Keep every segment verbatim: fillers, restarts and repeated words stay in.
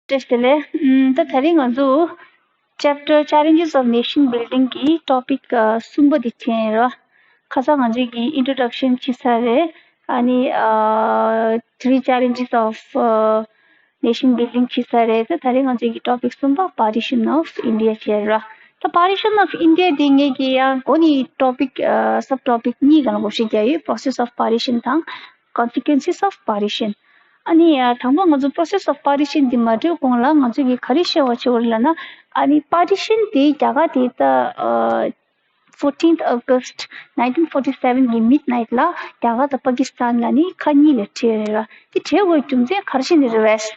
བཀྲ་ཤིས་བདེ་ལེགས། ཨམ། ད་ད་རིང་ང་ཚོ་Chapter Challenges of Nation Building གི་topic གསུམ་པ་དེ་མཁྱེན་རོ། ཁ་སང་ང་ཚོས་ཀྱི་introduction བྱས་ཚར་རེད། ཨ་ནི་ཨ་three challenges of ཨ་nation building བྱས་ཚར་རེད། ད་ད་རིང་ང་ཚོས་ཀྱི་topic གསུམ་པ་partition of India བྱས་རོ། ད་partition of India དེ་ངས་ཀྱི་ཡང་གོ་ནི་topic ཨ་sub topic གཉིས་སྒང་ལ་བགོ་བཤའ་རྒྱག་ཡོད། Process of partition དང་Consequences of Partition། ཨ་ནི་ཡ་དང་པོ་ང་ཚོ་process of partition འདི་མ་འགྲོ་གོང་ལ་ང་ཚོས་ཀྱི་ག་རེ་བཤད་པ་བྱེད་དགོས་རེད་ལབ་ན། ཨ་ནི་partition དེ་རྒྱ་གར་དེ་ད་ཨ་fourteenth August nineteen forty seven གི་midnight ལ་རྒྱ་གར་དང་པ་ཀི་སི་ཐན་ལ་ནི་ཁ་གཉིས་ལ་བྲལ་རེད་ར། དེ་བྲལ་དགོས་རྒྱུ་མཚན་ག་རེ་བྱས་ནས་རེད་བས།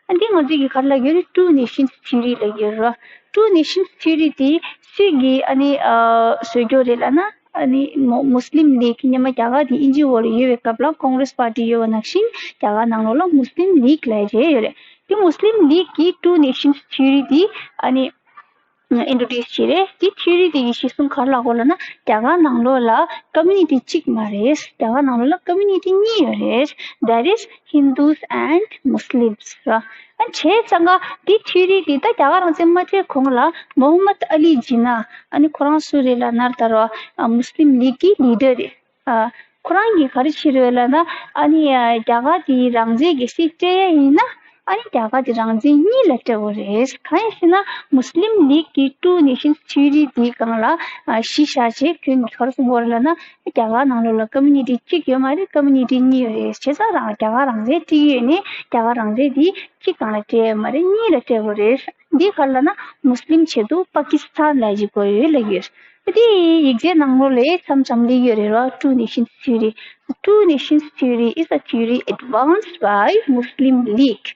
ཨ་འདི་ང་ཚོས་ཀྱི་ག་རེ་ལབ་ཡོད་རེད། Two Nations Theory ལབ་ཡོད་ར། Two Nations Theory དེ་སུས་ཀྱིས་ཨ་ནི་ཨ་བཟོས་རྒྱུ་རེད་ལབ་ན། ཨ་ནི་མོ་Muslim League སྔོན་མ་རྒྱ་གར་དེ་དབྱིན་ཇིའི་འོག་ལ་ཡོད་པའི་སྐབས་ལ་Congress Party ཡོད་པ་ནང་བཞིན་རྒྱ་གར་ནང་ལོགས་ལ་Muslim League ལབ་ཡས་ཡོད་རེད། དེ་Muslim League གི་Two Nations Theory དེ་ཨ་ནི་introduce བྱས་རེད། དེ་theory དེ་ཡི་གཞི་བཟུང་ག་རེ་ལབ་དགོས་ལབ་ན། རྒྱ་གར་ནང་ལོགས་ལ་community གཅིག་མ་རེད། རྒྱ་གར་ནང་ལོགས་ལ་community གཉིས་ཡོད་རེད། That is Hindus and Muslims ར། ཨ་བྱས་ཙང་ཀ་དེ་theory དེ་ད་རྒྱ་གར་རང་བཙན་མ་སྤྲད་གོང་ལ་Muhammad Ali Jinnah ཨ་ནི་ཁོ་རང་སུ་རེད་ལབ་ན་ད་ར་Muslim League གི་leader རེད། ཨ་ཁོ་རང་གིས་ག་རེ་བྱས་རེད་ལབ་ན། ཨ་ནི་ཨ་རྒྱ་གར་དེ་རང་བཙན་གལ་སྲིད་སྤྲད་ཡ་ཡིན་ན། ཨ་ནི་རྒྱ་གར་དེ་རང་བཙན་གཉིས་ལ་སྤྲད་དགོས་རེད། གང་ཡིན་ཟེར་ན་Muslim League གི་Two Nations Theory དེའི་སྒང་ལ་ཨ་གཞི་བཞག་བྱས་ཁོས་ག་རེ་གསུངས་པ་རེད་ལབ་ན། རྒྱ་གར་ནང་ལོགས་ལ་community གཅིག་ཡོད་མ་རེད། community གཉིས་ཡོད་རེད། བྱས་ཙང་རང་རྒྱ་གར་རང་བཙན་སྤྲད་ཀྱི་ཡོད་ནའི་རྒྱ་གར་རང་བཙན་དེ་གཅིག་སྒང་ལ་སྤྲད་ཡོད་མ་རེད། གཉིས་ལ་སྤྲད་དགོས་རེད། འདི་ག་རེ་ལབ་ན་Muslim ཆེད་དུ་པ་ཀི་སི་ཐན་ལབ་ཀྱི་དགོས་ཡོད་ལབ་ཡོད། དེ་ཡིག་ཆའི་ནང་ལོགས་ལ་མཚམས་མཚམས་སླེབས་ཡོད་རེད་ར། Two Nations Theory. The Two Nations Theory is a theory advanced by Muslim League.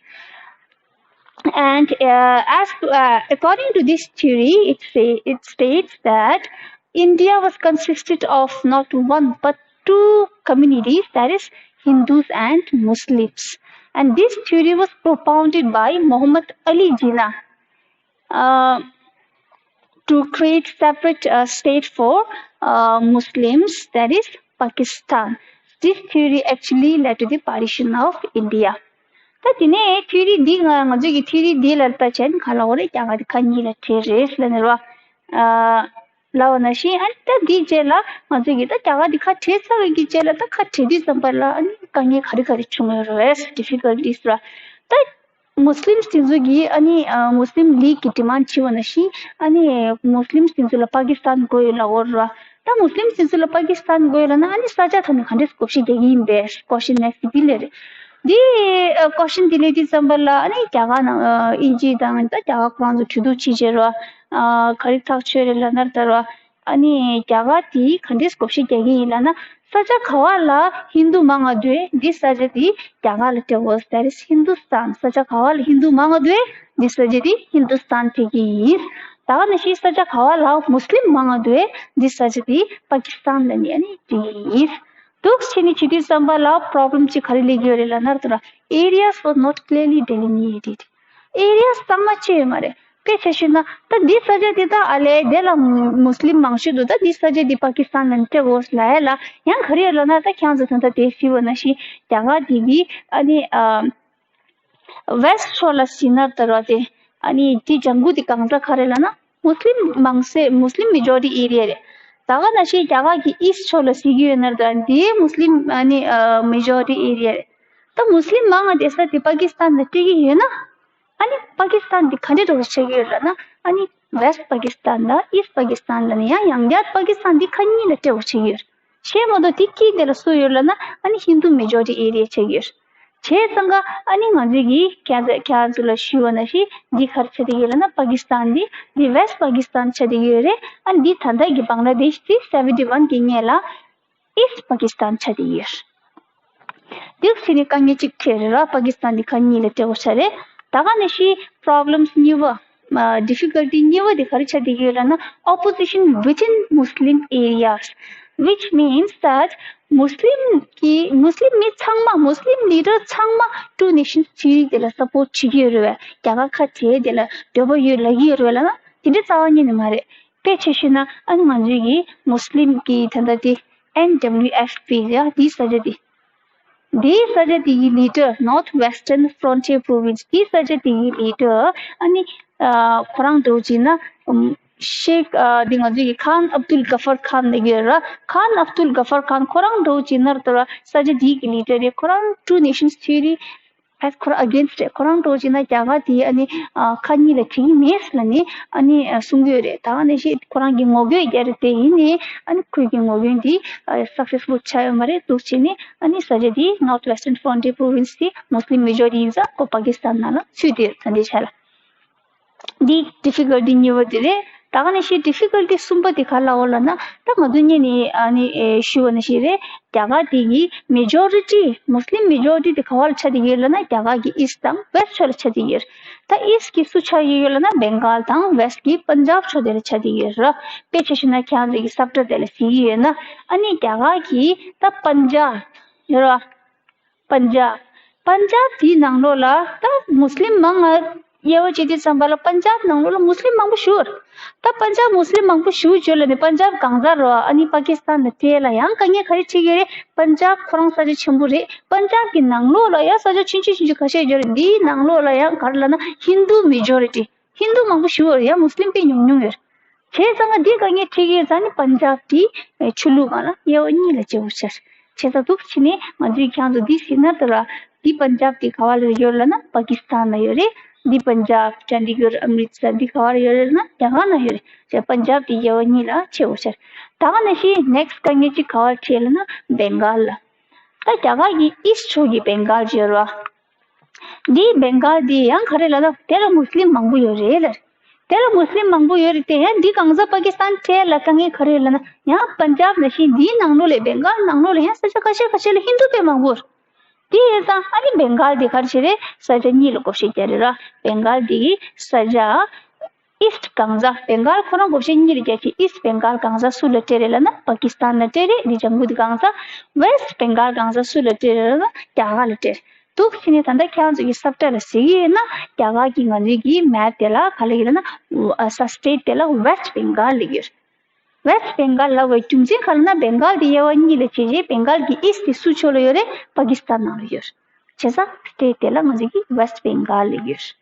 And uh, as uh, according to this theory, it, say, it states that India was consisted of not one but two communities, that is Hindus and Muslims. And this theory was propounded by Muhammad Ali Jinnah. Uh, to create separate uh, state for uh, Muslims, that is Pakistan. This theory actually led to the partition of India. ད་དེ་ནས་theory འདི་ང་ང་ཚོས་ཀྱི་theory འདི་ལ་ལྟ་བྱས་ན་ག་ལ་འོ་རེད། རྒྱ་གར་འདི་ཁ་གཉིས་ལ་བྲལ་རེད་ལབ་ནས་ར། ལབ་པ་ནང་བཞིན། ཨ་ནི་ད་འདིའི་རྗེས་ལ་ང་ཚོས་ཀྱི་ད་རྒྱ་གར་འདི་ཁ་བྲལ་ཚར་བའི་གི་རྗེས་ལ་ད་ཁ་བྲལ་དུས་ཙམ་པ་ལ་ཨ་ནི་དཀའ་ངལ་ག་རེ་ག་རེ་བྱུང་ཡོད་རེད། difficulties ར། ད་Muslims དེ་ཚོ་གིས་ཨ་ནི་ཨ་Muslim League གི་demand བྱས་པ་ནང་བཞིན། ཨ་ནི་Muslims དེ་ཚོ་ལ་པ་ཀི་སི་ཐན་དགོས་ཡོད་ལབ་ཡོད་ར། ད་Muslims དེ་ཚོ་ལ་པ་ཀི་སི་ཐན་དགོས་ཡོད་ལབ་ན། ཨ་ནི་ས་ཆ་ཐོག་ནས་ག་འདྲས་བགོ་བཤའ་རྒྱག་གི་ཡིན་པས་question next དེ་ལས་རེད། འདི་ཨ་question དེ་ལས་དུས་ཙམ་པ་ལ་ཨ་ནི་རྒྱ་གར་ནང་ཨ་དབྱིན་ཇི་དང་ད་རྒྱ་གར་ཁོ་རང་ཚོ་གྲོས་བསྡུར་བྱས་བྱས་ར། ཨ་ག་རེ་ཐག་ཆོད་རེད་ལབ་ན་ད་ར། ཨ་ནི་རྒྱ་གར་དེ་ག་འདྲས་བགོ་བཤའ་རྒྱག་གི་ཡིན་ལབ་ན། ས་ཆ་ག་བ་ལ་ཧིན་དུ་མང་ང་འདུས་འདི་ས་ཆ་དེ་རྒྱ་གར་ལ་སྤྲད་དགོས། That is Hindustan. ས་ཆ་ག་བ་ལ་ཧིན་དུ་མང་ང་འདུས་འདི་ས་ཆ་དེ་ཧིན་དུ་སི་ཐན་སྤྲད་ཀྱི་ཡིན། ད་ག་ནང་བཞིན་ས་ཆ་ག་བ་ལ་མུ་སི་ལིམ་མང་ང་འདུས་འདི་ས་ཆ་དེ་པ་ཀི་སི་ཐན་ལ་ནི་ཨ་ནི་སྤྲད་ཀྱི་ཡིན། འདུག་བྱས་ནས་བྱེད་དུས་ཙམ་པ་ལ་problem གཅིག་ག་རེ་སླེབས་ཀྱི་ཡོད་རེད་ལབ་ན། ད་ལྟ་areas was not clearly delineated. areas གཙང་མ་ཅི་ཡོད་མ་རེད། དཔེ་ཆ་བཤད་ན་ད་འདི་ས་ཆ་འདི་ད་ཨ་ལས་དེ་ལ་མུ་སི་ལིམ་མང་ཤོས་འདུག་ད་འདི་ས་ཆ་འདི་པ་ཀི་སི་ཐན་ལ་སྤྲད་དགོས་ལབ་ཡ་ལ་ཡང་ག་རེ་ཡོད་ལབ་ན། ད་ཁྱེད་ཚོ་ད་ལྟ་དེ་ཞུས་པ་ནང་བཞིན་རྒྱ་གར་འདི་གི་ཨ་ནི་ཨ་west ཕྱོགས་ལ་ཟིན་ན་ད་ར་དེ་ཨ་ནི་འདི་ལྗང་གུ་འདི་གང་འདྲ་ག་རེ་ལབ་ན་མུ་སི་ལིམ་མང་སའི་Muslim majority area རེད། ད་ག་ནང་བཞིན་རྒྱ་གར་གྱི་east ཕྱོགས་ལ་ཟིན་གྱི་ཡོད་ན་ད་འདི་མུ་སི་ལིམ་ཨ་ནི་ཨ་majority area རེད། ད་མུ་སི་ལིམ་མང་ང་བསྡད་ས་དེ་པ་ཀི་སི་ཐན་ལ་སྤྲད་ཀྱི་ཡོད་ན། ཨ་ནི་པ་ཀི་སི་ཐན་འདི་ག་འདྲས་འགྲོ་བ་ཆགས་ཀྱི་ཡོད་ལབ་ན། ཨ་ནི་west Pakistan དང་east Pakistan ལབ་ན་ཡང་ཡང་བསྐྱར་པ་ཀི་སི་ཐན་འདི་ཁ་གཉིས་ལ་སྤྲད་དགོས་ཆགས་ཀྱི་ཡོད་རེད། བྱས་མ་གཏོགས་དེ་དཀྱིལ་དེ་ལ་སུ་ཡོད་ལབ་ན། ཨ་ནི་ཧིན་དུ་majority area ཆགས་ཀྱི་ཡོད་རེད། བྱས་ཙང་ཀ་ཨ་ནི་ང་ཚོས་ཀྱིས་ཁྱེད་ཚོ་ཁྱེད་ཚོ་ལ་ཞུས་པ་ནང་བཞིན་འདི་ག་རེ་ཆགས་བསྡད་ཀྱི་ཡོད་ལབ་ན། པ་ཀི་སི་ཐན་འདི་འདི་west Pakistan ཆགས་བསྡད་ཀྱི་ཡོད་རེད། ཨ་ནི་འདི་ད་ལྟ་གི་བང་ལ་དེཤ་འདི་seventy one གི་སྔོན་ལ། East Pakistan ཆགས་བསྡད་ཡོད། འདུག་བྱས་ནས་དཀའ་ངལ་གཅིག་འཕྲད་རེད་ར། པ་ཀི་སི་ཐན་འདི་ཁ་གཉིས་ལ་སྤྲད་དགོས་ཆགས་རེད། ད་ག་ནང་བཞིན་problems གཉིས་པ། ཨ་difficulty གཉིས་པ་དེ་ག་རེ་ཆགས་བསྡད་ཡོད་ལབ་ན། opposition within Muslim areas, which means that Muslim གི་Muslim མི་ཚང་མ་Muslim leader ཚང་མ་Two Nations Theory དེ་ལ་support བྱེད་ཀྱི་ཡོད་རེད་བས། རྒྱ་གར་ཁ་བྲལ་དེ་ལ་འདོད་པ་ཡོད་ལབ་ཀྱི་ཡོད་རེད་བས་ལབ་ན་དེ་འདྲ་རྩ་བ་ཉིད་ནས་མ་རེད། དཔེ་ཆ་བཤད་ན་ཨ་ནི་ང་ཚོའི་གི་Muslim གི་ད་ལྟ་དེ་N W F P ཡ་དེའི་ས་ཆ་དེ། འདིའི་ས་ཆ་དེ་ཡི་ལི་ཌར། North Western Frontier Province། དེའི་ས་ཆ་དེ་ཡི་ལི་ཌར་ཨ་ནི་ཨ་ཁོ་རང་འདྲ་བོ་བྱས་ན་ཨམ་ཤེག་ཨ་འདི་ང་ཚོ་ཡི་ཁཱན་ཨབ་དུལ་ག་ཧྥར་ཁཱན་ལབ་ཀྱི་ཡོད་ར། ཁཱན་ཨབ་དུལ་ག་ཧྥར་ཁཱན་ཁོ་རང་འདྲ་བོ་བྱས་ན་ད་ར་ས་ཆ་དེ་ཡི་ལི་ཌར་རེད། ཁོ་རང་Two Nations Theory ཨ་ཁོ་རང་ཨ་གེན་སི་ཊི་རེད། ཁོ་རང་འདྲ་བོ་བྱས་ན་རྒྱ་གར་དེ་ཨ་ནི་ཨ་ཁ་གཉིས་ལ་བྱེད་ཀྱི་མེད་ལབ་ནས་ཨ་ནི་ཨ་གསུང་གི་ཡོད་རེད། ད་ག་ནང་བཞིན་ཁོ་རང་གི་ངོ་རྒོལ་རྒྱག་རེད། དེ་ཡིན་ནའི་ཨ་ནི་ཁོས་ཀྱི་ངོ་རྒོལ་འདི་ཨ་སག་སེ་སི་ཕུལ་ཆགས་ཡོད་མ་རེད། འདུག་བྱས་ནས་ཨ་ནི་ས་ཆ་དེ་North Western Frontier Province དེ་མུ་སི་ལིམ་མེ་ཇོ་རི་ཊི་ཡིན་ཙང་ཁོ་པ་ཀི་སི་ཐན་ནང་ལ་ཚུད་བསྡད་ཡོད། ད་འདི་ཆ་ལ། འདི་ཌི་ཕི་ཀལ་ཊི་གཉིས་པ་དེ་རེད། ད་ག་ནང་བཞིན་ཌི་ཕི་ཀལ་ཊི་གསུམ་པ་དེ་ག་ལ་འོ་ལབ་ན། ད་ང་ཚོ་གཉིས་ནས་ཨ་ནི་ཨེ་ཞུ་བ་ནང་བཞིན་རེད། རྒྱ་གར་དེ་གི་མེ་ཇོ་རི་ཊི་མུ་སི་ལིམ་མེ་ཇོ་རི་ཊི་དེ་ག་བ་ལ་ཆགས་བསྡད་ཡོད་ལབ་ན་རྒྱ་གར་གི་ཨིསི་ཊི་དང་ཝེསི་ཊི་ཕྱོགས་ལ་ཆགས་བསྡད་ཡོད། ད་ཨིསི་ཊི་གི་སུ་ཆགས་ཀྱི་ཡོད་ལབ་ན་བེང་གཱལ་དང་ཝེསི་ཊི་གི་པན་ཇབ་ཕྱོགས་དེ་ལ་ཆགས་བསྡད་ཡོད་ར། དཔེ་ཆ་ཞུ་ན་ཁྱེད་རང་ཚོ་གི་སབ་ཊལ་དེ་ལ་གཟིགས་ཀྱི་ཡོད་ན་ཨ་ནི་རྒྱ་གར་གི་ད་པན་ཇབ་ཡོད་ར། པན་ཇབ། པན་ཇབ་དེའི་ནང་ལོགས་ལ་ད་མུ་སི་ལིམ་མང་ང་དབྱེ་བ་ཕྱེ་དུས་ཙམ་པ་ལ་པན་ཇབ་ནང་ལོགས་ལ་མུ་སི་ལིམ་མང་པོ་ཞིག་ཡོད། ད་པན་ཇབ་མུ་སི་ལིམ་མང་པོ་ཞིག་ཡོད་ལབ་ནས་པན་ཇབ་གང་ཟག་རོ་ཨ་ནི་པ་ཀི་སི་ཐན་ལ་སྤྲད་ལ་ཡང་དཀའ་ངལ་ག་རེ་འཕྲད་ཀྱི་རེད། པན་ཇབ་ཁོ་རང་ས་ཆ་ཆེན་པོ་རེད། པན་ཇབ་ཀྱི་ནང་ལོགས་ལ་ཡང་ས་ཆ་ཆུང་ཆུང་ཆུང་ཆུང་ཁ་ཤས་ཡོད་རེད། འདིའི་ནང་ལོགས་ལ་ཡང་ག་རེ་ལབ་ན་ཧིན་དུ་མེ་ཇོ་རི་ཊི། ཧིན་དུ་མང་པོ་ཞིག་ཡོད་རེད། ཡང་མུ་སི་ལིམ་དཔེ་ཉུང་ཉུང་ཡོད་རེད། བྱས་ཙང་ང་འདི་དཀའ་ངལ་འཕྲད་ཀྱི་ཡོད་ཙང་ནི་པན་ཇབ་དེ་ཆོས་ལུགས་སྒང་ལ་དབྱེ་བ་གཉིས་ལ་ཕྱེ་དགོས་ཤག་བྱས་ཙང་འདུག་བྱས་ནས་ང་ཚོས་ཁྱེད་ཚོ་འདི་གཟིགས་ན་ད་ར་འདི་པན་ཇབ་དེ་ག་བ་ལ་ཡོད་ལབ་ན་པ་ཀི་སི་ཐན་ལ་ཡོད་རེད། འདི་པན་ཇབ་ཅན་ཌི་གུར་ཨམ་རི་ཏ་སར་འདི་ག་བ་ལ་ཡོད་རེད་ལབ་ན་རྒྱ་གར་ནང་ཡོད་རེད། བྱས་པན་ཇབ་དེ་དབྱེ་བ་གཉིས་ལ་ཕྱེ་དགོས་ཤག་ད་ག་ནང་བཞིན་ནེག་སི་ཊི་དཀའ་ངལ་གཅིག་ག་བ་ལ་འཕྲད་ལབ་ན་བེང་གཱལ་ལ། ད་རྒྱ་གར་གྱི་ཨིསི་ཊི་ཕྱོགས་ཀྱི་བེང་གཱལ་ཅིག་ཡོད་རེད་བ། འདིའི་བེང་གཱལ་འདི་ཡང་ག་རེ་ལབ་ན་དེ་ལ་མུ་སི་ལིམ་མང་པོ་ཡོད་རེད་ལབ། དེ་ལ་མུ་སི་ལིམ་མང་པོ་ཡོད་རེད་དེ་ཡང་འདི་གང་ཟག་པ་ཀི་སི་ཐན་སྤྲད་ལ་དཀའ་ངལ་ག་རེ་ཡོད་ལབ་ན་ཡང་པན་ཇབ་ནང་བཞིན་འདིའི་ནང་ལོགས་ལ་བེང་གཱལ་ནང་ལོགས་ལ་ཡང་ས་ཆ་ཁ་ཤས་ཁ་ཤས་ལ་ཧིན་དུ་དཔེ་མང་པོ་ཡོད་རེད། དེ་ཡིན་ཙང་ཨ་ནི་བེང་གཱལ་འདི་ག་རེ་བྱེད་རེད། ས་ཆ་གཉིས་ལ་བགོ་བཤའ་རྒྱག་རེད་ར། བེང་གཱལ་འདི་གི་ས་ཆ་ཨིསི་ཊི་གང་ཟག་བེང་གཱལ་ཁོ་རང་བགོ་བཤའ་གཉིས་ལ་རྒྱག་ཅིང་ཨིསི་ཊི་བེང་གཱལ་གང་ཟག་སུ་ལ་སྤྲད་རེད་ལབ་ན་པ་ཀི་སི་ཐན་ལ་སྤྲད་རེད། འདི་ལྗང་གུ་འདི་གང་ཟག་ཝེསི་ཊི་བེང་གཱལ་གང་ཟག་སུ་ལ་སྤྲད་རེད་ལབ་ན་རྒྱ་གར་ལ་སྤྲད་རེད། འདུག་བྱས་ནས་ད་ལྟ་ཁྱེད་རང་ཚོ་གི་སབ་ཊལ་ལ་གཟིགས་ཀྱི་ཡོད་ན་རྒྱ་གར་གྱི་ང་ཚོའི་གི་མེབ་དེ་ལ་ག་ལབ་ཡོད་ལབ་ན་ས་སི་ཊེ་ཊི་དེ་ལ་ཝེསི་ཊི་བེང་གཱལ་ལབ་ཡོད། ཝེསི་ཊི་བེང་གཱལ་ལབ་པའི་རྒྱུ་མཚན་ག་ལབ་ན་བེང་གཱལ་དེ་དབྱེ་བ་གཉིས་ལ་ཕྱེ་རྗེས་བེང་གཱལ་གྱི་ཨིསི་ཊི་དེ་སུ་ཕྱོགས་ལ་ཡོད་རེད། པ་ཀི་སི་ཐན་ནང་ལ་ཡོད། བྱས་ཙང་སི་ཊེ་ཊི་དེ་ལ་ང་ཚོས་ཀྱི་ཝེསི་ཊི་བེང་གཱལ་ལབ་ཡོད།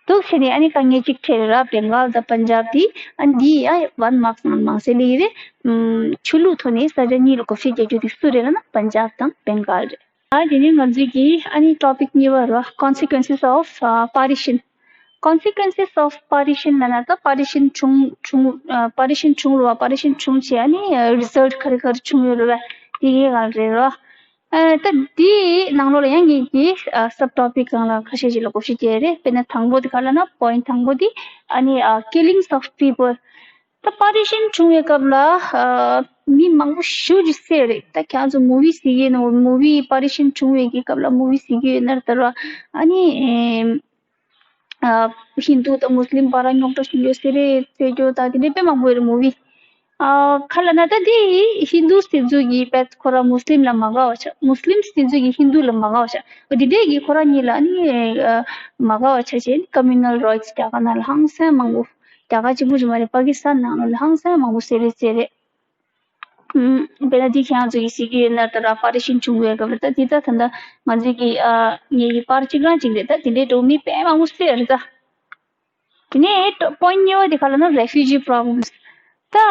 འདུག་བྱས་ནས་ཨ་ནི་དཀའ་ངལ་གཅིག་འཕྲད་རེད་ར། བེང་གཱལ་དང་པན་ཇབ་དེ་ཨ་ནི་འདི་ཡང་ཝན་མཱརཀ་ནང་མང་སེ་ལབ་ཡོད་རེད། ཨམ་ཆོས་ལུགས་ཐོག་ནས་ས་ཆ་གཉིས་ལ་བགོ་བཤའ་རྒྱག་རྒྱུ་དེ་སུ་རེད་ལབ་ན་པན་ཇབ་དང་བེང་གཱལ་རེད། ཨ་དེ་ནས་ང་ཚོས་ཀྱི་ཨ་ནི་ཊོ་པིག་གཉིས་པ་ར། Consequences of uh, Partition. Consequences of Partition ལབ་ན་ད་པ་ཊི་ཤན་བྱུང་བྱུང་ཨ་པ་ཊི་ཤན་བྱུང་རེད་བ། པ་ཊི་ཤན་བྱུང་བྱས་ཨ་ནི་རི་ཛལ་ཊི་ག་རེ་ག་རེ་བྱུང་ཡོད་རེད་བ། དེ་གའི་སྒང་རེད་ར། ཨ་ད་དེའི་ནང་ལོགས་ལ་ཡང་ངས་ཀྱི་ཨ་སབ་ཊོ་པིག་སྒང་ལ་ཁ་ཤས་ཤིག་ལ་བགོ་བཤའ་བརྒྱབ་རེད། དཔེར་ན་དང་པོ་དེ་ག་ལབ་ན་པོ་ཡིན་ཊི་དང་པོ་དེ་ཨ་ནི་ཨ་Killings of People. ད་པ་ཊི་ཤན་བྱུང་བའི་སྐབས་ལ་ཨ་མི་མང་པོ་ཞེ་པོ་ཅིག་བསད་རེད། ད་ཁྱེད་ཚོ་མུ་ཝི་གཟིགས་ཀྱི་ཡོད་ན། མུ་ཝི་པ་ཊི་ཤན་བྱུང་བའི་གི་སྐབས་ལ་མུ་ཝི་གཟིགས་ཀྱི་ཡོད་ན་ད་ར་ཨ་ནི་ཨ་ཧིན་དུ་དང་མུ་སི་ལིམ་བར་ར་རྙོག་དྲ་བྱུང་རྒྱུ་ཟེར་རེད། བཙལ་རྒྱུ་དང་དེ་འདྲའི་དཔེ་མང་པོ་ཡོད་རེད་མུ་ཝི། ཨ་ག་ལབ་ན་ད་དེ་ཧིན་དུ་དེ་ཚོ་གི་དཔེ་ཁོ་ར་མུ་སི་ལིམ་ལ་མ་དགའ་བ་ཆགས། མུ་སི་ལིམ་དེ་ཚོ་གི་ཧིན་དུ་ལ་མ་དགའ་བ་ཆགས། འོ་དེ་འདྲས་ཀྱི་ཁོ་ར་གཉིས་ལ་ཨ་ནི་ཨ་མ་དགའ་བ་ཆགས་བྱས་ཀ་མུ་ནལ་རའིཊ་སི་རྒྱ་གར་ནང་ལ་ཧང་སང་མང་པོ། རྒྱ་གར་གཅིག་པུ་ཅིག་མ་རེད། པ་ཀི་སི་ཐན་ནང་ལོགས་ལ་ཧང་སང་མང་པོ་བསད་རེད་བསད་རེད། ཨུམ། དཔེར་ན་འདི་ཁྱེད་རང་ཚོ་གིས་གཟིགས་ཀྱི་ཡོད་ན་ད་ར་པ་ཊི་ཤན་བྱུང་བའི་སྐབས་རེད། ད་འདི་ད་ད་ལྟ་ང་ཚོའི་གི་ཨ་ངེད་ཀྱི་པར་གཅིག་རང་གཅིག་རེད། ད་དེ་འདྲའི་འགྲོ་མི་དཔེ་མང་པོ་བསད་རེད་ད། དེ་ནས་པོ་ཡིན་ཊི་གཉིས་པ་དེ་ག་ལབ་ན་refugee problems. ད་ཨ་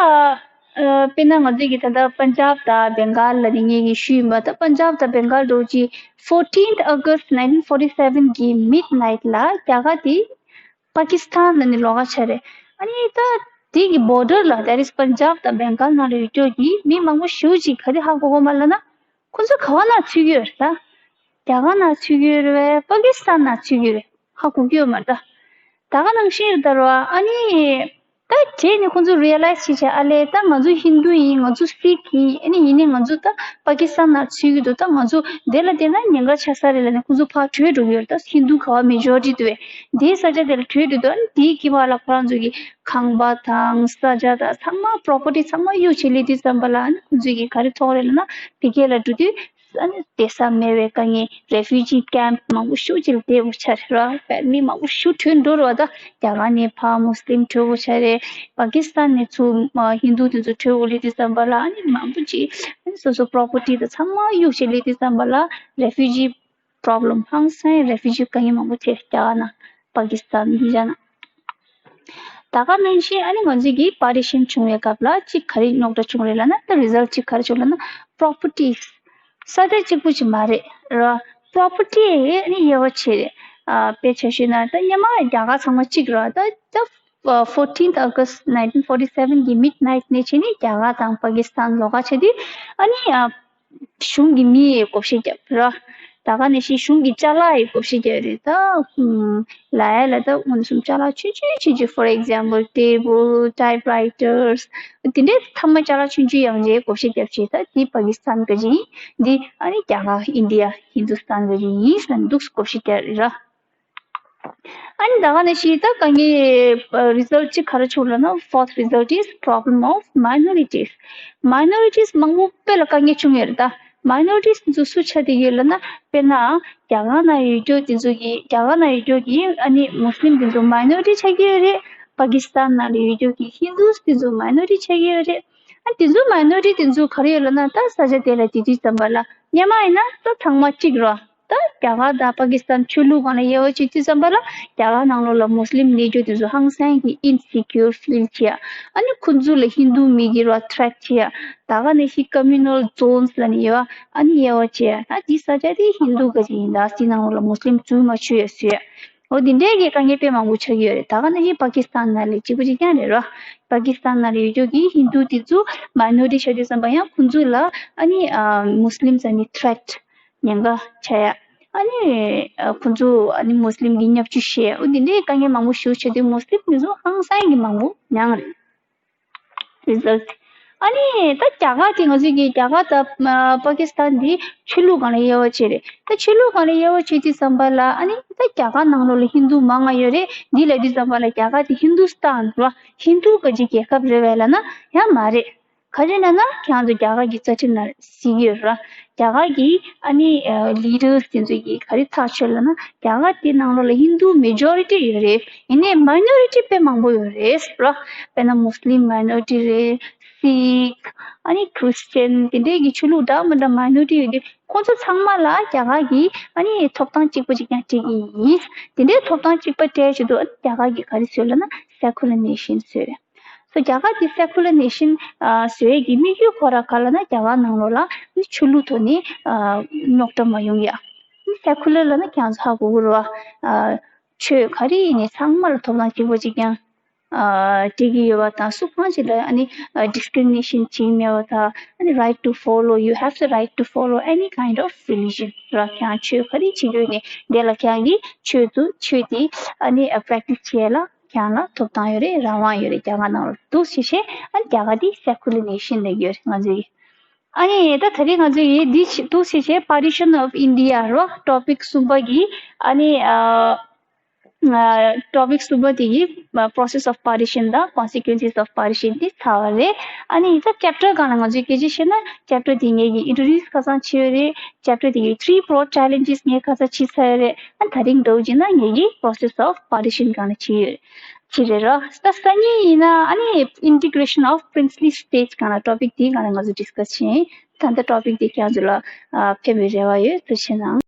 དཔེར་ན་ང་ཚོའི་གི་ད་ལྟ་པན་ཇབ་དང་བེང་གཱལ་ལ་ནི་ངེད་ཀྱིས་ཞུས་ཡིན་པ། ད་པན་ཇབ་དང་བེང་གཱལ་འགྲོ་ཅི་fourteenth August nineteen forty seven གི་མིཌ་ནའིཊ་ལ་རྒྱ་གར་དེ་པ་ཀི་སི་ཐན་ལ་ནི་ལོགས་ཀ་ཆགས་རེད། ཨ་ནི་ད་དེ་གི་བོར་ཌར་ལ་that is པན་ཇབ་དང་བེང་གཱལ་ནང་ལ་ཡོད་ཀྱོག་གི་མི་མང་པོ་ཞེ་པོ་ཅིག་ག་རེ་ཧ་གོ་གོ་མ་ལབ་ན། ཁོ་ཚོ་ག་བ་ན་ཚུད་ཀྱི་ཡོད་རེད་ད། རྒྱ་གར་ན་ཚུད་ཀྱི་ཡོད་རེད་པས། པ་ཀི་སི་ཐན་ན་ཚུད་ཀྱི་ཡོད་རེད། ཧ་གོ་གི་ཡོད་མ་རེད་ད། ད་ག་ནང་བཞིན་རེད་ད་ར་བ། ཨ་ནི་ད་དེ་ནི་ཁོ་ཚོ་རི་ཡ་ལའིཛ་བྱེད་བྱས་ཨ་ལས་ད་ང་ཚོ་ཧིན་དུ་ཡིན། ང་ཚོ་སིག་ཡིན། ཨ་ནི་ཡིན་ནའི་ང་ཚོ་ད་པ་ཀི་སི་ཐན་ན་ཚུད་ཀྱི་འདུག་ད་ང་ཚོ་དེ་ལ་བསྡད་ན་ཉེན་ཁ་ཆགས་ས་རེད་ལབ་ནས་ཁོ་ཚོ་ཕར་བྲོས་འགྲོ་གི་ཡོད་རེད། ད་ཧིན་དུ་ག་བ་མེ་ཇོ་རི་ཊི་འདུག་པས། དེའི་ས་ཆ་དེ་ལ་བྲོས་འགྲོ་འདུག་ཨ་ནི་དེའི་དཀྱིལ་མ་ལ་ཁོ་རང་ཚོ་གི་ཁང་པ་དང་ས་ཆ་དང་ཚང་མ་པོ་རོ་པར་ཊི་ཚང་མ་གཡུག་བྱས་སླེབས་དུས་ཙམ་པ་ལ་ཨ་ནི་ཁོ་ཚོས་ཀྱིས་ག་རེ་ཐོགས་རེད་ལབ་ན་ཕ་གི་ལ་འགྲོ་དུས་ ཨ་ནི་བསྡད་ས་མེད་པའི་དཀའ་ངལ། རེ་ཕུ་ཇི་ཀེམ་མང་པོ་ཤུགས་ཅིག་ལ་བསྡད་དགོས་ཆགས་རེད་ར། མི་མང་པོ་ཤུགས་བྲོས་འགྲོ་རེད་བ། ད་རྒྱ་གར་ནས་ཕར་མུ་སི་ལིམ་བྲོས་དགོས་ཆགས་རེད། པ་ཀི་སི་ཐན་ནས་ཚུར་ཧིན་དུ་དེ་ཚོ་བྲོས་དགོས་སླེབས་དུས་ཙམ་པ་ལ། ཨ་ནི་མང་པོ་ཅིག་ཨ་ནི་སོ་སོ་པོ་རོ་པར་ཊི་དང་ཚང་མ་གཡུགས་བྱས་སླེབས་དུས་ཙམ་པ་ལ། རེ་ཕུ་ཇི་པོ་རོབ་ལེམ་ཧང་སང་། རེ་ཕུ་ཇི་དཀའ་ངལ་མང་པོ་འཕྲད་རྒྱ་གར་ནང་པ་ཀི་སི་ཐན་འདི་བྱས་ན། ད་ག་ནང་བཞིན་ཨ་ནི་ང་ཚོས་ཀྱི་པ་ཊི་ཤན་བྱུང་བའི་སྐབས་ལ་གཅིག་ག་རེ་རྙོག་དྲ་བྱུང་རེད་ལབ་ན། ད་རི་ཛལ་གཅིག་ག་རེ་བྱུང་ལབ་ན། པོ་རོ་པར་ཊི། ས་ཆ་གཅིག་པུ་ཅིག་མ་རེད་ར། པོ་རོ་པར་ཊི་ཨ་ནི་དབྱེ་བ་ཕྱེ་རེད། ཨ་དཔེ་ཆ་བཤད་ན་ད་སྔོན་མ་རྒྱ་གར་ཚང་མ་གཅིག་ར། ད་ད་ཕོར་ཊིན་ཨོ་གྷ་སི་ནའིན་ཊིན་ཕོར་ཊི་སེ་བན་གྱི་མིཌ་ནའིཊ་ནས་བྱས་ནས་རྒྱ་གར་དང་པ་ཀི་སི་ཐན་ལོགས་ཀ་ཆགས་དུས། ཨ་ནི་ཨ། གཞུང་གི་མི་ཡིས་བགོ་བཤའ་བརྒྱབ་ར། ད་ག་ནང་བཞིན་གཞུང་གི་ཅ་ལག་ཡིས་བགོ་བཤའ་བརྒྱབ་རེད། ད་ཧུམ། ལབ་ཡ་ལ་ད་དངོས་སུ་ཅ་ལག་ཆུང་ཆུང་ཆུང་ཆུང་། for example table, typewriters དེ་འདྲའི་ཐ་མ་ཅ་ལག་ཆུང་ཆུང་ཡང་རེད། བགོ་བཤའ་བརྒྱབ་བྱས། ད་འདི་པ་ཀི་སི་ཐན་ག་ཅིག་ཡིན། འདི་ཨ་ནི་རྒྱ་གར་ཨིན་ཌི་ཡ་ཧིན་དུ་སི་ཐན་ག་ཅིག་ཡིན་ཟེར་འདུག་བགོ་བཤའ་བརྒྱབ་རེད་ར། ཨ་ནི་ད་ག་ནང་བཞིན་ད་དཀའ་ངལ་རི་ཛལ་གཅིག་ག་རེ་བྱུང་ལབ་ན། fourth result is problem of minorities. མའི་ནོ་རི་ཊིས་མང་པོ་དཔེ་ལ་དཀའ་ངལ་བྱུང་ཡོད་རེད། ད་མའི་ནོ་རི་ཊིས་འདི་ཚོ་སུ་ཆགས་བསྡད་ཡོད་ལབ་ན། དཔེར་ན་རྒྱ་གར་ནང་ཡོད་རྒྱུ་དེ་ཚོ་གི། རྒྱ་གར་ནང་ཡོད་རྒྱུ་གི་ཨ་ནི་མུ་སི་ལིམ་དེ་ཚོ་མའི་ནོ་རི་ཊི་ཆགས་ཀྱི་ཡོད་རེད། པ་ཀི་སི་ཐན་ནང་ལ་ཡོད་རྒྱུ་གི་ཧིན་དུ་དེ་ཚོ་མའི་ནོ་རི་ཊི་ཆགས་ཀྱི་ཡོད་རེད། ཨ་དེ་ཚོ་མའི་ནོ་རི་ཊི་དེ་ཚོ་ག་རེ་ཡོད་ལབ་ན། ད་ས་ཆ་དེ་ལ་དེ་དུས་ཙམ་པ་ལ་སྔོན་མ་ཡིན་ན་ད་ཚང་མ་གཅིག་རེད། ད་རྒྱ་གར་དང་པ་ཀི་སི་ཐན་ཆོས་ལུགས་སྒང་ལ་དབྱེ་བ་ཕྱེ་དུས་ཙམ་པ་ལ། རྒྱ་གར་ནང་ལོགས་ལ་མུ་སི་ལིམ་གནས་རྒྱུ་དེ་ཚོ་ཧང་སང་གི་ཨིན་སི་ཀིའུར་ཕིལ་བྱེད་ཡ། ཨ་ནི་ཁོ་ཚོ་ལ་ཧིན་དུ་མི་སྒེར་བ་ཐི་རེ་ཊི་བྱེད་ཡ། ད་ག་ནང་བཞིན་ཀོ་མུ་ནལ་ཛོན་སི་ལབ་ནས་ཡོད་པ། ཨ་ནི་དབྱེ་བ་ཕྱེ་ཡ། ད་འདི་ས་ཆ་དེ་ཧིན་དུ་ག་ཅིག་ཡིན། ད་འདི་ནང་ལོགས་ལ་མུ་སི་ལིམ་འཛུལ་མ་ཆོག་ཡ་བཟོ་ཡ། འོ་དེ་འདྲའི་གི་དཀའ་ངལ་དཔེ་མང་པོ་ཆགས་ཀྱི་ཡོད་རེད། ད་ག་ནང་བཞིན་པ་ཀི་སི་ཐན་ནང་ལ་གཅིག་པ་གཅིག་རྐྱང་རེད་ར། པ་ཀི་སི་ཐན་ནང་ལ་ཡོད་རྒྱུ་གི་ཧིན་དུ་དེ་ཚོ་མའི་ནོ་རི་ཊི་ཆགས་དུས་ཙམ་པ་ཡང་ཁོ་ཚོ་ལ་ཨ་ནི་ཨ་མུ་སི་ལིམ་ཟེར་ནི་ཐི་རེ་ཊི། ཉེན་ཁ་ཆགས་ཡ། ཨ་ནི་ཨ་ཁོ་ཚོ་ཨ་ནི་མུ་སི་ལིམ་གྱི་བརྙས་བཅོས་བྱས། འོ་དེ་འདྲའི་དཀའ་ངལ་མང་པོ་ཞིག་ཆགས་དུས་མུ་སི་ལིམ་དེ་ཚོ་ཧང་སང་གི་མང་པོ་མྱངས་རེད། རི་ཛལ་ཊི། ཨ་ནི་ད་རྒྱ་གར་དེ་ང་ཚོའི་གི་རྒྱ་གར་དང་ཨ་པ་ཀི་སི་ཐན་འདི་ཆོས་ལུགས་སྒང་ལ་དབྱེ་བ་ཕྱེ་རེད། ད་ཆོས་ལུགས་སྒང་ལ་དབྱེ་བ་ཕྱེ་དུས་ཙམ་པ་ལ། ཨ་ནི་ད་རྒྱ་གར་ནང་ལོགས་ལ་ཧིན་དུ་མང་ང་ཡོད་རེད། འདི་ལབ་དུས་ཙམ་པ་ལ་རྒྱ་གར་དེ་ཧིན་དུ་སི་ཐན་ར། ཧིན་དུ་ག་ཅིག་རྒྱལ་ཁབ་རེད་པས་ལབ་ན་ཡང་མ་རེད། ག་ཅི་ལབ་ན་ཁྱེད་རང་ཚོ་རྒྱ་གར་གྱི་རྩ་ཁྲིམས་ནང་གཟིགས་ཡོད་ར། རྒྱ་གར་གྱི་ཨ་ནི་ལི་ཌར་སི་དེ་ཚོ་གིས་ག་རེ་ཐག་ཆོད་ལབ་ན། རྒྱ་གར་དེ་ནང་ལོགས་ལ་ཧིན་དུ་མེ་ཇོ་རི་ཊི་ཡོད་རེད། ཡིན་ནའི་མའི་ནོ་རི་ཊི་དཔེ་མང་པོ་ཡོད་རེད་ར། དཔེར་ན་མུ་སི་ལིམ་མའི་ནོ་རི་ཊི་རེད། སིག་ཨ་ནི་ཁྲི་སི་ཅན། དེ་འདྲའི་གི་ཆོས་ལུགས་འདྲ་མི་འདྲ་མའི་ནོ་རི་ཊི་ཡོད་དུས། ཁོང་ཚོ་ཚང་མ་ལ་རྒྱ་གར་གྱི་ཨ་ནི་ཐོབ་ཐང་གཅིག་པ་གཅིག་རྐྱང་སྤྲད་ཀྱི་ཡིན། དེ་འདྲའི་ཐོབ་ཐང་གཅིག་པ་སྤྲད་ཆེད་དུ་རྒྱ་གར་གྱིས་ག་རེ་བཟོས་ལབ་ན། སེ་ཁུ་ལར་ནེ་ཤན་བཟོས་རེད། སོ་རྒྱ་གར་དེ་སེ་ཁུ་ལར་ནེ་ཤན་བཟོ་ཡས་ཀྱི་དམིགས་ཡུལ་ཁོ་རང་ག་ལབ་ན། རྒྱ་གར་ནང་ལོགས་ལ་ཆོས་ལུགས་ཐོག་ནས་རྙོག་དྲ་མ་ཡོང་ཡ། སེ་ཁུ་ལར་ལབ་ན་ཁྱེད་ཚོ་ཧ་གོ་གི་རེད་པ། ཆོས་ག་རེ་ཡིན་ནའི་ཚང་མ་ལ་ཐོབ་ཐང་གཅིག་པ་གཅིག་རྐྱང་སྤྲད་ཀྱི་ཡོད་པ་དང་། སུ་གང་ཞིག་ལ་ཨ་ནི་ཌི་སི་ཀི་རི་མི་ནེ་ཤན་བྱེད་མེད་པ་དང་། ཨ་ནི་right to follow, you have the right to follow any kind of religion ར། ཁྱེད་རང་ཆོས་ག་རེ་བྱེད་འདོད་ནའི་དེ་ལ་ཁྱེད་རང་གིས་ཆོས་དུ་ཆོས་དེ་ཨ་ནི་པ་རེག་ཊི་སི་བྱེད་ཡས་ལ་ཁྱེད་རང་ལ་ཐོབ་ཐང་ཡོད་རེད། རང་དབང་ཡོད་རེད། རྒྱ་གར་ནང་ལ་འདུག་སེ་བྱས། ཨ་ནི་རྒྱ་གར་དེ་སེ་ཁུ་ལར་ནེ་ཤན་ལབ་ཀྱི་ཡོད་རེད། ང་ཚོའི་ཨ་ནི་ད་ད་རེས་ང་ཚོ་ཡིས་འདི་ཞིག་འདུག་སེ་བྱས། Partition of India རོ། ཊོ་པིག་གསུམ་པ་གི་ཨ་ནི་ཨ་ཊོ་པིག་གསུམ་པ་དེ་གི་Process of Partition དང་Consequences of Partition དེ་ཚར་བ་རེད། ཨ་ནི་ད་ཅེབ་ཊར་སྒང་ལ་ང་ཚོས་སྐད་ཆ་བཤད་ན། ཅེབ་ཊར་དེ་ངེད་ཀྱིས་ཨིན་ཊྲོ་ཌིའུ་སི་ཁ་སང་བྱས་ཡོད་རེད། ཅེབ་ཊར་དེ་གི་three broad challenges ངས་ཁ་སང་བྱས་ཚར་ཡོད་རེད། ཨ་ད་རིང་འདྲ་བོ་བྱས་ན་ངེད་ཀྱིས་Process of Partition སྒང་ལ་བྱས་ཡོད་རེད། བྱས་རེད་རོ། ད་སང་ཉིན་ཡིན་ན་ཨ་ནི་Integration of Princely States སྒང་ལ་ཊོ་པིག་དེའི་སྒང་ལ་ང་ཚོ་ཌི་སི་ཀ་སི་བྱས་ཡིན། ད་ལྟ་ཊོ་པིག་དེ་ཁྱེད་ཚོ་ལ་ཨ་ཕན་པའི་རེ་བ་ཡོད། ཐུགས་རྗེ་གནང་།